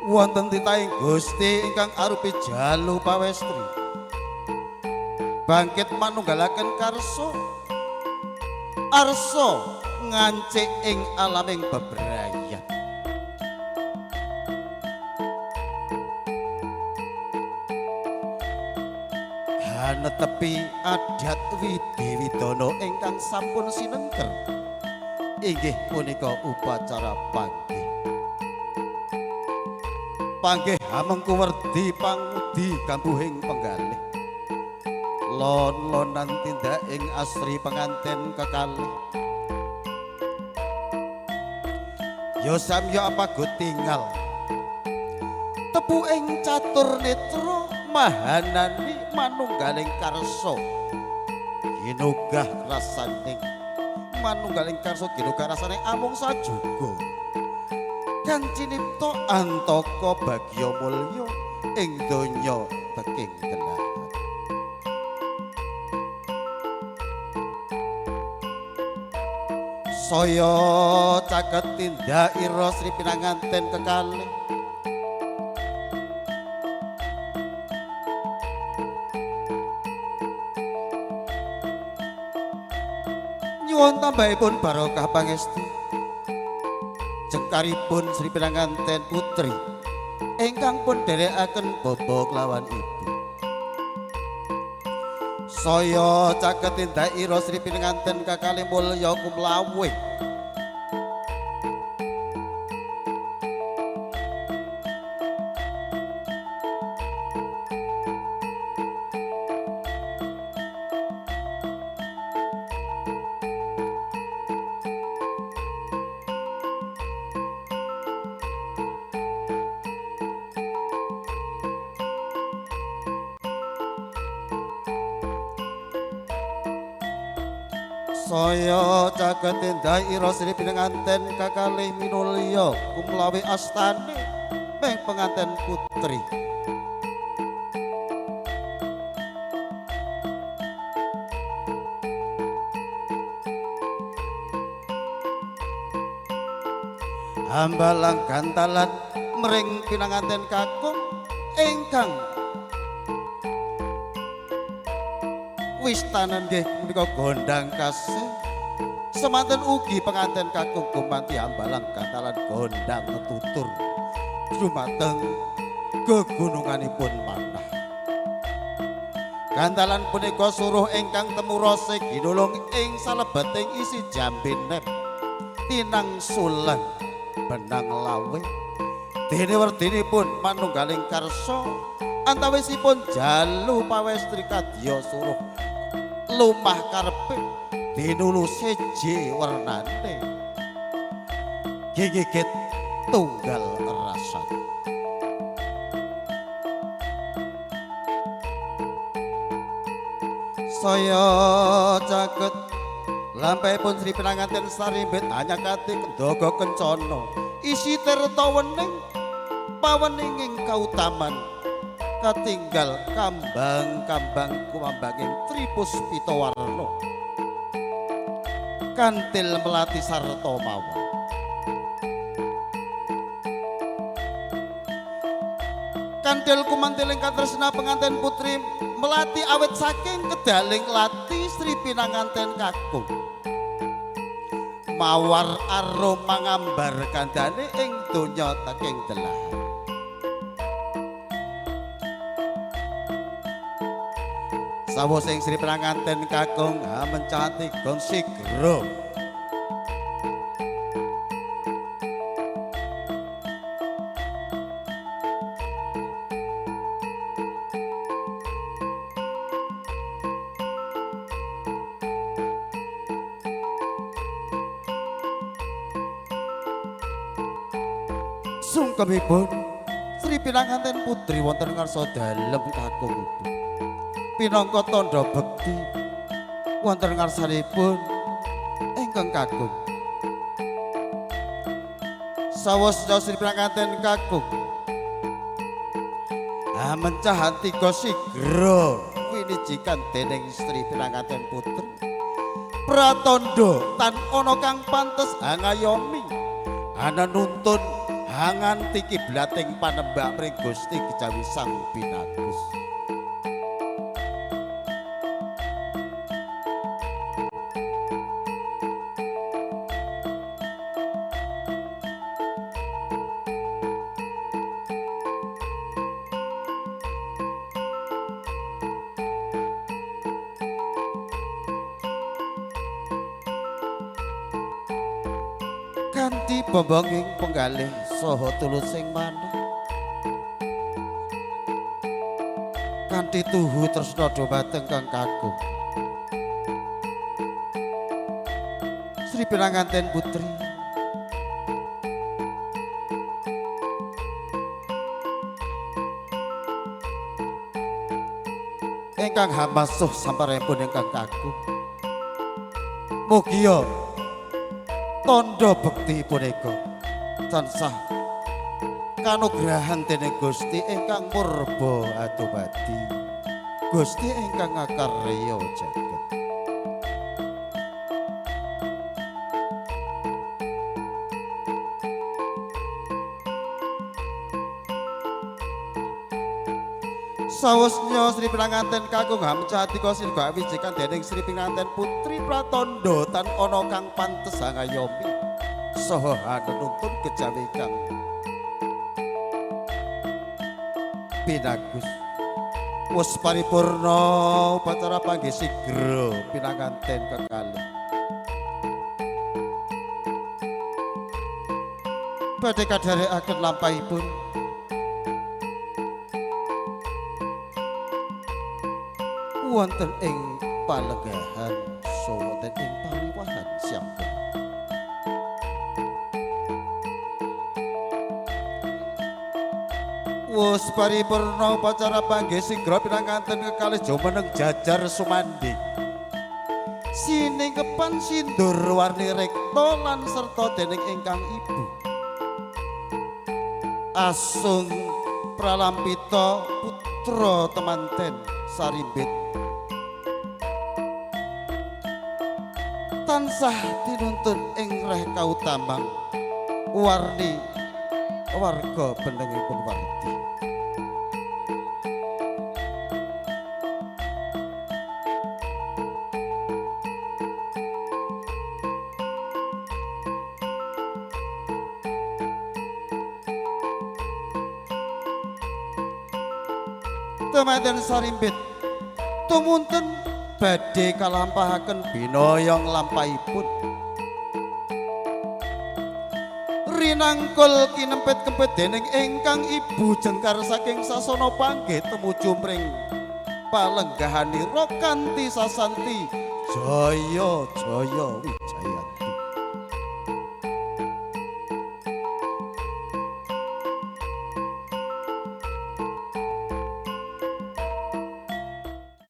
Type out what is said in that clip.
Wonten titahing Gusti ingkang arupi jalu pawestri. Bangkit manunggalaken karsa. Arsa ngancik ing alaming bebrayan. Hanetepi adat widi widana ingkang sampun sinengker. Inggih punika upacara panggih. Panggih hamengku werdi pangudi gambuhing penggalih. Lon-lonan tindak ing asri penganten kekalih. Ya samya apago tingal. Tepu ing catur netra mahanani manunggaling karsa. Ginugah rasaning manunggaling karsa ginugah rasaning amung sajuga. Kang cinipta antaka bagya mulya ing donya teking delahan. Saya caket tindak ira Sri pinanganten kekalih. Nyuwun tambahipun barokah pangestu. Jengkaripun Sri pinanganten putri ingkang pun dherekaken baba kelawan ibu. Saya caket tindak ira Sri pinanganten kekalih mulya kumlawih. Saya caket tindak ira Sri pinanganten kakalih minulya kumlawi astane meng penganten putri. Hambalang gantalan mring pinanganten kakung ingkang wistanan nggih punika gondang kasih. Semanten ugi penganten kakung gumanti hambalang gantalan gondang tutur dumateng gegununganipun manah. Gantalan punika suruh ingkang temurose ginulung ing salebeting isi jambe nep tinang sulen benang lawe. Dene werdinipun manunggaling karsa antawisipun jalu pawestri kadya suruh lumah karepe dinulu seje wernane gigit tunggal rasa. Saya caket lampahipun Sri pinanganten sarimbit anyakati kendaga kencana isi tirta wening paweninging kautaman katinggal kambang-kambang kumambanging tripuspita warna kantil melati sarta mawar. Kantil kumantiling katresna penganten putri melati awet saking kedaling lati Sri pinanganten kakung. Mawar arum mangambar kandhane ing donya teking delahan. Sawosing Sri pinanganten kakung mencati gong sigra. Sungkemipun Sri pinanganten putri wonten ngarsa dalem kakung ibu. Pinangka tandha bekti wonten ngarsanipun ingkang kakung. Sawosnya Sri pinanganten kakung amencahan tiga sigra winijikan dening Sri pinanganten putri. Pratandha tan ana kang pantes angayomi ana nuntun Hanganti kiblating panembak mring Gusti kejawi Sang Pinagus. Kanthi bombonging penggalih saha tulusing manah, kanthi tuhu tresna dhumateng kang kakung Sri Pinanganten Putri, ingkang hamasuh samparipun ingkang kakung. Mugia tandha bekti punika tansah kanugrahan dening Gusti ingkang murba adumadi, Gusti ingkang ngakarya jagat. Sawusnya Sri Pinanganten kakung hamcatika sirga awijikan dening Sri Pinanganten Putri Pratandha tan ana kang pantes angayomi saha hanuntun kejawi kang Pinagus. Wis paripurna upacara panggih sigra pinanganten kekalih. Badhe kadherekaken lampahipun wonten ing palenggahan saha wonten ing pariwahan siangga. Wus paripurna upacara panggih sigra pinanganten kekalih jumeneng jajar sumandhi. Siningkepan sindur warni rekta lan serta dening ingkang ibu. Asung pralampita putra temanten sarimbit tansah tinuntun ing reh kautamang warni warga benengipun wardi. Temanten sarimbit tumunten badhe kalampahaken binoyong lampahipun. Rinangkul kinempit kempit dening ingkang ibu jengkar saking sasana panggih tumuju mring palenggahanira kanthi sasanti jaya jaya wijaya.